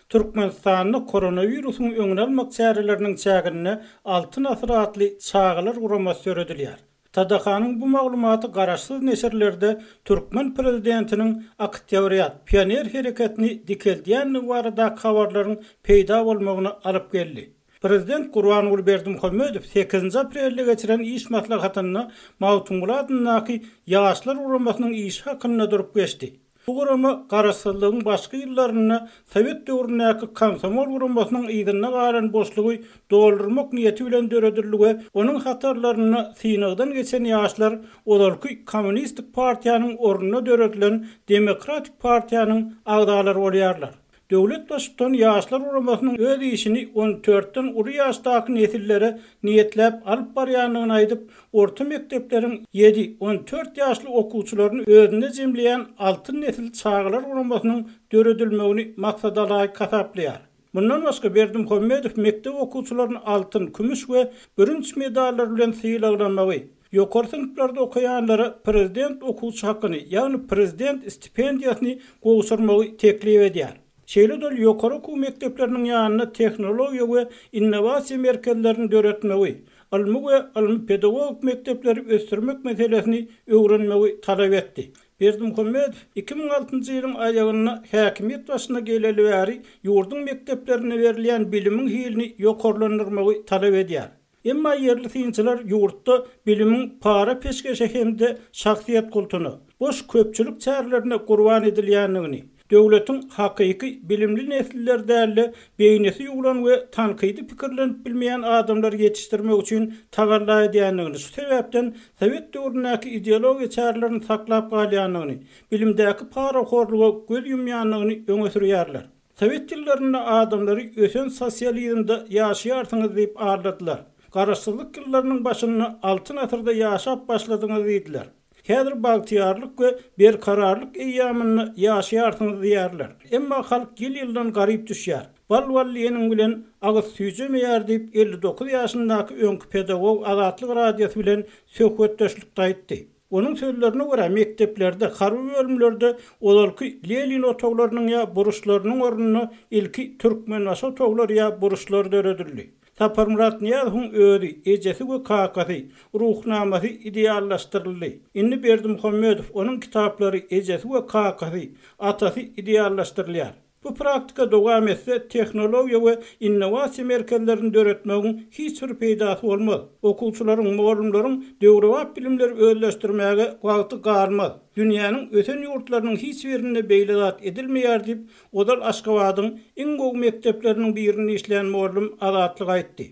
Türkmenistanda koronawirusyň öňüni almak çäreleriniň çäginde Altyn asyr atly çagalar guramasy döredilýär. TDH-nyň bu maglumaty garaşsyz neşirlerde türkmen prezidentiniň oktýabrýat pioner hereketini dikeldýändigi baradaky habarlaryň peýda bolmagyna alyp geldi. Prezident Gurbanguly Berdimuhamedow sekizinji aprelde geçiren iş maslahatynda Magtymguly adyndaky Ýaşlar guramasynyň işi hakynda durup geçdi. Bu gurama garaşsyzlygyň başky ýyllarynda sowet döwründäki komsomol guramasynyň yzynda galan boşlugy doldurmak niýeti bilen döredildi we onuň hatarlarynda synagdan geçen ýaşlar ozalky kommunistik partiýanyň ornuna döredilen demokratik partiýanyň agzalary bolýarlar. Döwlet Baştutany Ýaşlar guramasynyň öz işini on dörtden uly ýaşdaky nesillere niýetläp alyp barýandygyny aýdyp, orta mekdepleriň ýedi, 14 ýaşly okuwçylaryny özünde jemleýän Altyn nesil çagalar guramasynyň döredilmegini maksadalaýyk hasaplaýar. Mundan başga, Berdimuhamedow mekdep okuwçylaryny altyn, kümüş we bürünç medallar bilen sylaglamagy, Ýokary synplarda okaýanlara prezident okuwçy hakyny, ýagny prezident stipendiýasyny gowşurmagy teklip edýär. Şeýle-de ol ýokary okuw mekdepleriniň ýanynda tehnologiýa we innowasiýa merkezlerini döretmegi, ylmy we ylmy-pedagogik mekdepleri ösdürmek meselesini öwrenmegi talap etdi. Berdimuhamedow 2006-njy ýylyň aýagynda häkimiýet başyna geleli bäri ýurduň mekdeplerinde berilýän bilimiň hilini ýokarlandyrmagy talap edýär. Emma ýerli synçylar ýurtda bilimiň para-peşgeşe hem-de şahsyýet kultuna, boş köpçülik çärelerine gurban edilýändigini, döwletiň hakyky bilimli nesiller däl-de, beýnisi ýuwlan we tankydy pikirlenip bilmeýän adamlary ýetişdirmek üçin tagalla edýändigini, şu sebäpden sowet döwründäki ideologiýa çärelerini saklap galýandygyny, bilimdäki parahorluga göz ýumýandygyny öňe sürýärler. Sowet ýyllarynda adamlary ösen sosializmde ýaşaýarsyňyz diýip aldadylar. Garaşsyzlyk ýyllarynyň başynda altyn asyrda ýaşap başladyňyz diýdiler. Häzir bagtyýarlyk we berkararlyk eýýamynda ýaşaýarsyňyz diýýärler. Emma halk ýyl-ýyldan garyp düşýär. Bal-bal diýeniň bilen agyz süýjemeýär diýip, 59 ýaşyndaky öňki pedagog Azatlyk Radiosy bilen söhbetdeşlikde aýtdy. Onuň sözlerine görä, mekdeplerde, harby bölümlerde ozalky Lenin otaglarynyň ýa burçlarynyň ornuna ilki Türkmenbaşy otaglary ýa burçlary döredildi. Saparmyrat Nyýazowyň özi, ejesi we kakasy, Ruhnamasy ideallaşdyryldy. Indi Berdimuhamedow, onuň kitaplary, ejesi we kakasy, atasy ideallaşdyrylýar. Bu praktika dowam etse, tehnologiýa we innowasiýa merkezlerini döretmegiň hiç bir peýdasy bolmaz. Okuwçylaryň, mugallymlaryň döwrebap bilimleri özleşdirmäge wagty galmaz. Dünýäniň ösen ýurtlarynyň hiç birinde beýle zat edilmeýär diýip, ozal Aşgabadyň iň gowy mekdepleriniň birinde işlän mugallym Azatlyga aýtdy.